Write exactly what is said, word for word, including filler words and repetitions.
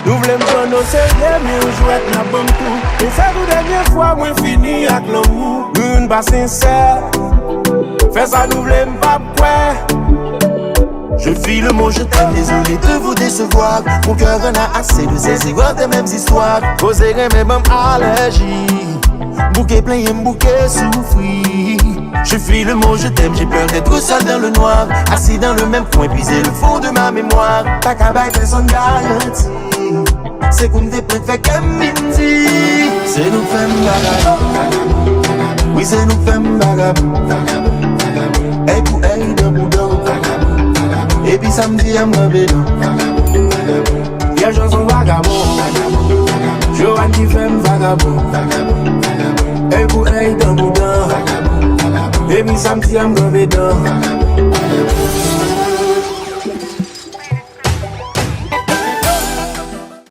Nou vle m pran n oserye, men yon jwèt n ap ban m tou. E se tou dènye fwa mwen fini ak lanmou. Nou youn pa sensè. Fè sa nou vle, m p ap kwè. Je fuis le mot je t'aime, désolé de vous décevoir. Mon cœur en a assez de ces erreurs, des mêmes histoires. Koze renmen ban m alèji. Bouke plenyen m bouke soufri. Je fuis le mot je t'aime, j'ai peur d'être seul dans le noir. Assis dans le même coin, puiser le fond de ma mémoire. Pa ka bay pèsonn garanti. Se kou m te pran fè kè m vin di. Se nou k fè m vagabon. Wi, se nou k fè m vagabon. Èy pou èy, dan pou dan. Epi sa m di a m kanpe dan. Pierre Johnson vagabon. Joanne ki fè m vagabon. Èy pou èy, dan pou dan. Epi sa m di a m kanpe dan.